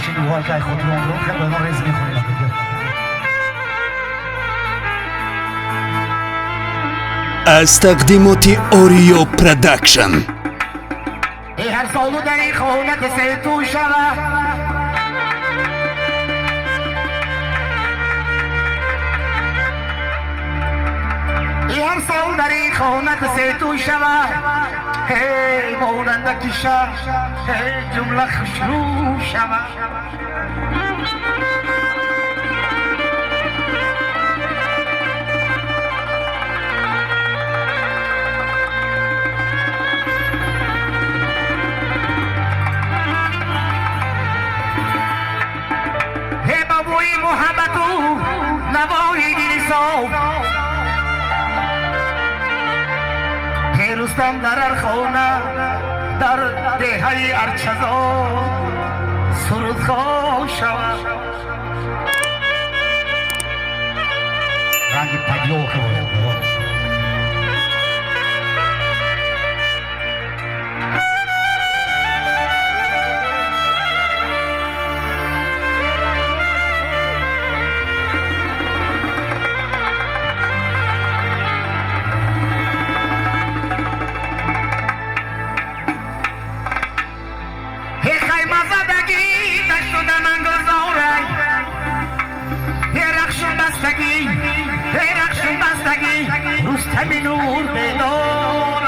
Мошини Волга хотир онро хеле ба рез мехонем. Аз тақдимоти Ориё Продакшн. Ҳар солу дар ин хона касе ту шава, ҳар сол дар ин хона касе ту шава, ҳей монанда киша, ҳей ҷумла хушрӯ шава. Муҳаббату навои дили соф, Рустам дар архона, дар деҳаи Арчазор сурудхон шавад. Ранги падёка бошад. Рустами нур бедор,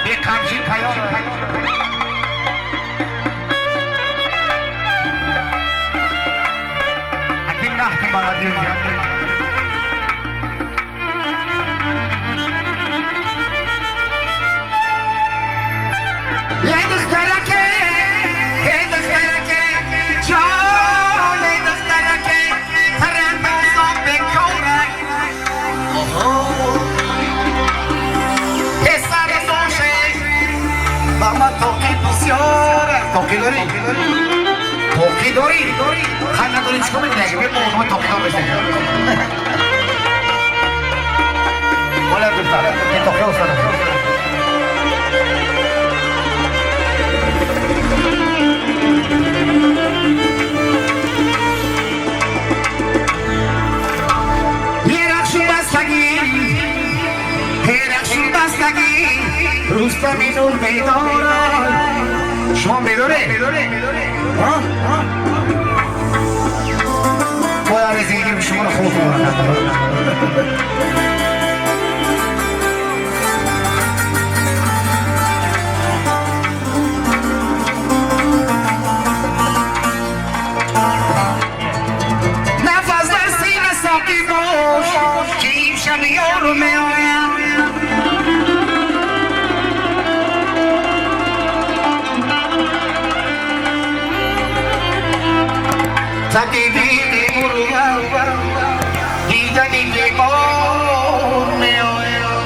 беқамчи тайёр. Акин нахти марадиё. Ey духтараке, ey духтараке, ҷон, ey духтараке, тарандозон бекорак. Писаре боше, ба ман тоқи бисёр. Тоқи дорӣ? Тоқи дорӣ? Хай надорӣ, чикор мекунӣ? Агар бе мо тоқидор бешем. Оля духтар, ин тоқи устод. Рустами нур бедора. Шумо бедоре? Бояд резингим шуморо хуб мекунад. Нафас дар сина соқӣ бош, ки имшаб ёру меояд. Табиби мурва дидани бемор меояд.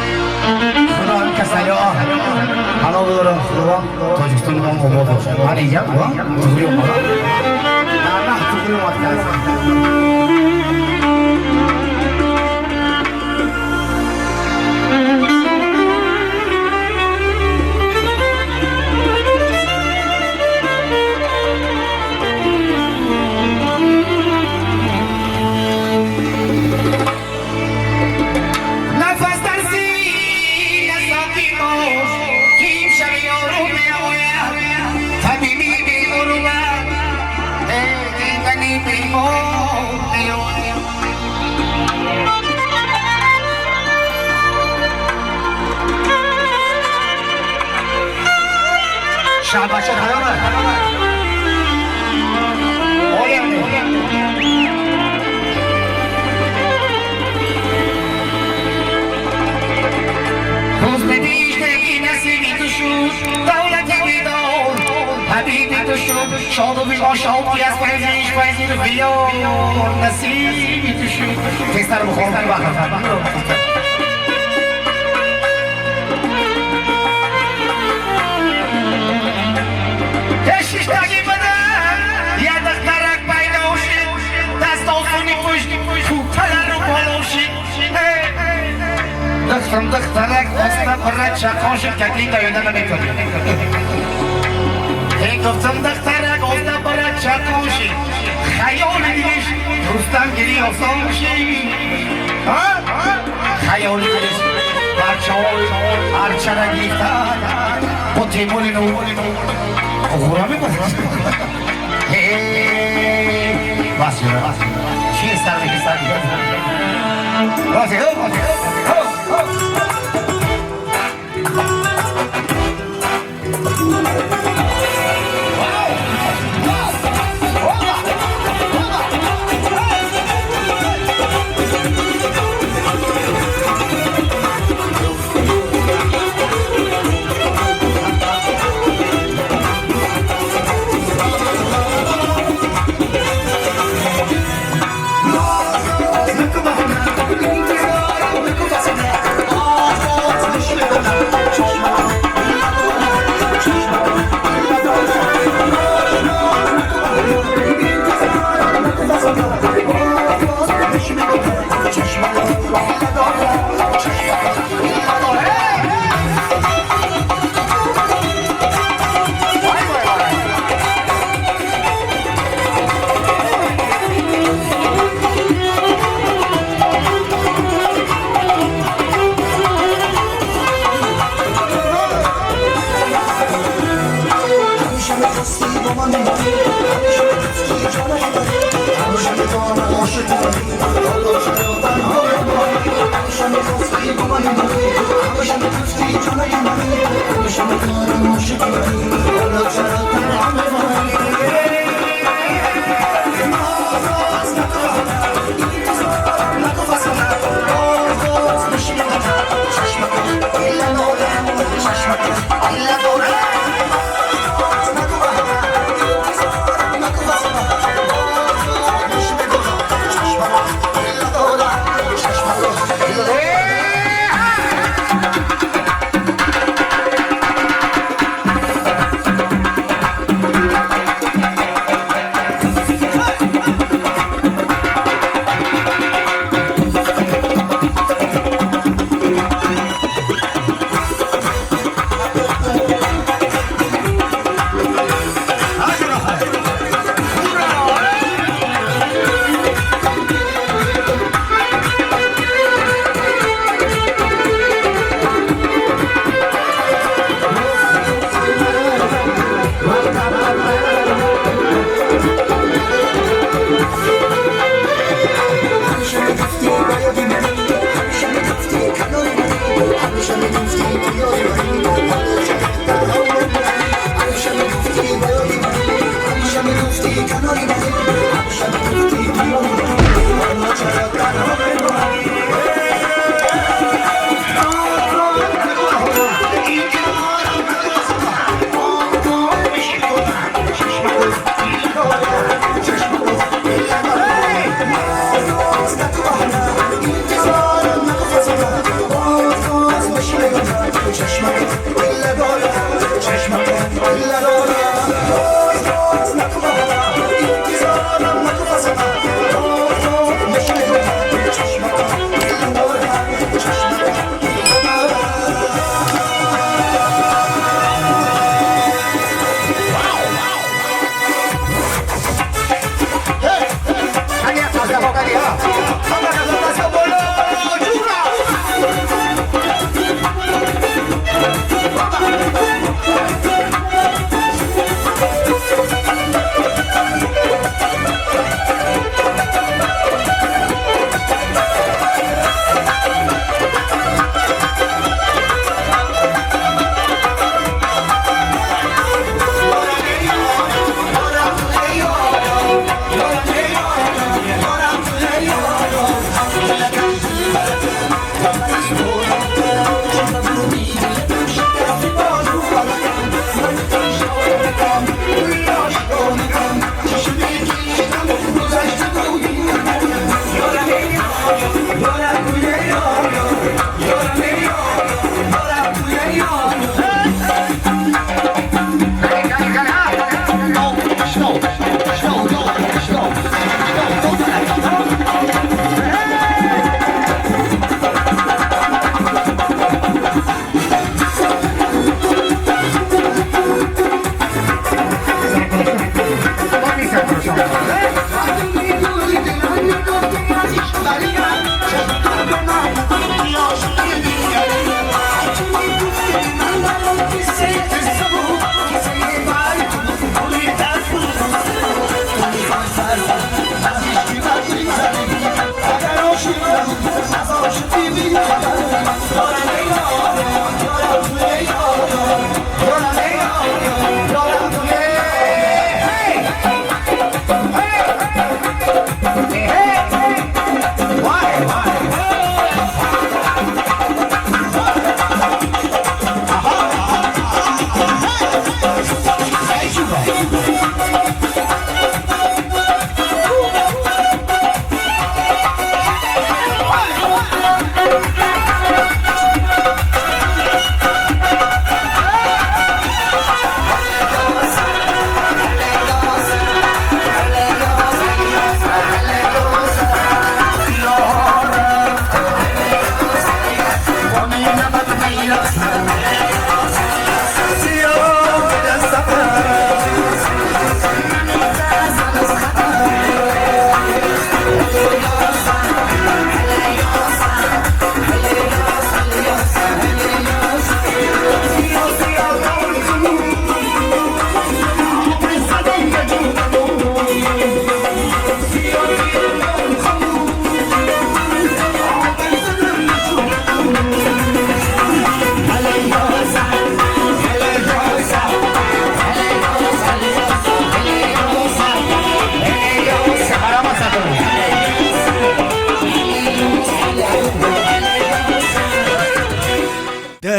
Худо ин касалиҳо ҳало бидора, Худо Тоҷикистони мо обод бошад. Ман инҷа туғри омадам. На, туғри омад кардам. Шабача тайёр. Рӯз бидиштаи насиби ту шуд, давлати бедор ҳабиби ту шуд, шоду бишошоди аз файзиш файзи биёр насиби ту шуд. Тезтар бухорам ки вақт. Шиштаги бадан я духтарак пайдо шид, дастосуни пушт кӯталару боло шид. Духтам духтарак оста пирра чақон шид, каки даёда наметонӣ. Гуфтам духтарак офта барак чакоши, хаёли дилиш Рустам гири осон ши. Хаёли дилиш парчаҳои арчара гирифта бо Темури ну ғура мебозад. Бас юра, чи сар мекисад? Бас.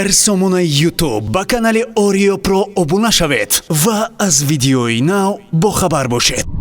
Дар сомонаи Ютуб ба канали Ориё Про обуна шавед ва аз видеои нав бохабар бошед.